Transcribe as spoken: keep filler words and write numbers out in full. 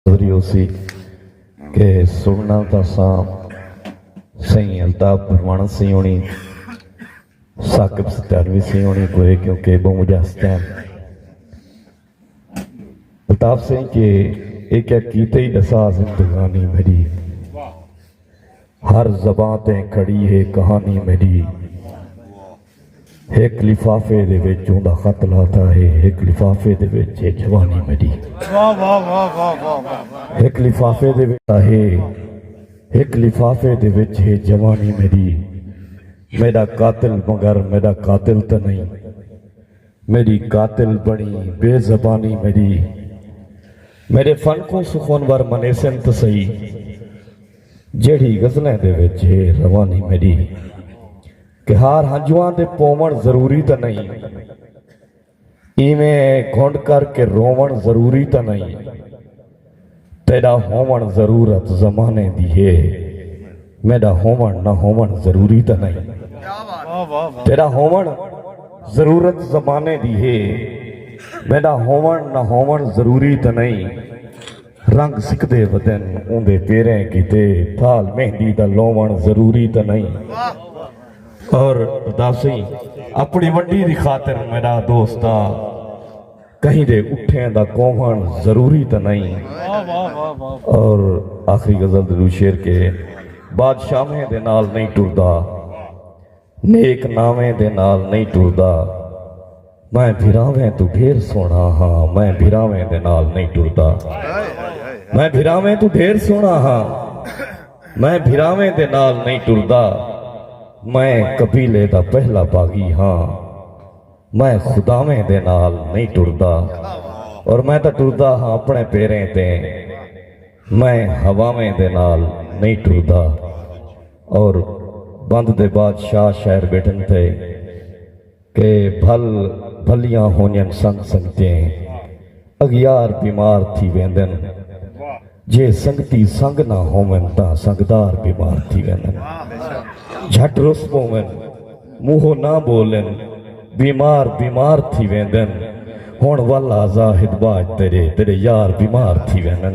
حاضری ہوسی کہ سننا تاں ساں سئیں الطاف بھرواݨ سئیں ہونی، ثاقب ستانوی سئیں ہونی کوئے، کیونکہ ٻہوں وݙا ہستیاں۔ الطاف سئیں کہ اے کیا کیتے ہی ݙسا زندگانی میݙی، ہر زباں تے کھڑی ہے کہانی میݙی۔ ہک لفافے دے وچ اوندا خط لاتا ہے، ہک لفافے دے وچ ہے جوانی میݙی۔ واہ، واہ، واہ، واہ، واہ، واہ، واہ۔ ہک لفافے دے وچ ہے، ہک لفافے دے وچ ہے جوانی میݙی۔ میݙا قاتل مگر میݙا قاتل تاں نہیں، میݙی قاتل بݨی بے زبانی میݙی۔ میݙے فن کوں سخن ور منیسن تاں سہی، جیڑھی غزلیں دے وچ ہے روانی میݙی۔ کہ ہار ہنجواں دے پووݨ ضروری تاں نہیں، ایویں گھنڈ کر کے رووݨ ضروری تاں نہیں۔ تیݙا ہووݨ ضرورت زمانے دی ہے، میݙا ہووݨ نہ ہووݨ ضروری تاں نہیں۔ واہ، واہ، واہ۔ تیݙا ہووݨ ضرورت زمانے دی ہے، میݙا ہووݨ نہ ہووݨ ضروری تاں نہیں۔ رنگ سکدے ودن اوندے پیریں کیتے، تھال مہندی دا لووݨ ضروری تاں نہیں۔ اور داسیں اپݨی وݙی دی خاطر میݙا دوستا، کہیں دے اٹھیں دا کوہݨ ضروری تاں نہیں۔ واہ، واہ، واہ، واہ۔ اور آخری غزل دے ݙو شعر کہ بادشاہیں دے نال نہیں ٹردا، نیک ناویں دے نال نہیں ٹردا، میں بھراویں توں ڈھیر سوہݨا ہاں، میں بھراویں دے نال نہیں ٹردا۔ میں بھراویں توں ڈھیر سوہݨا ہاں، میں بھراویں دے نال نہیں ٹردا۔ میں قبیلے دا پہلا باغی ہاں، میں خداویں دے نال نہیں ٹردا۔ اور میں تاں ٹردا ہاں اپݨے پیریں تے، میں ہواویں دے نال نہیں ٹردا۔ اور بند دے بادشاہ شاعر ٻیٹھن تھئے کہ بھل بھلیاں ہونجن سنگ سنگتیں، اغیار بیمار تھی ویندن۔ جے سنگتی سنگ نہ ہوون تاں سنگدار بیمار تھی ویندن۔ جھٹ رس پوون، منہوں نہ ٻولن، بیمار بیمار تھی ویندن۔ ہݨ ول آ زاہد باج تیݙے، تیݙے یار بیمار تھی ویندن۔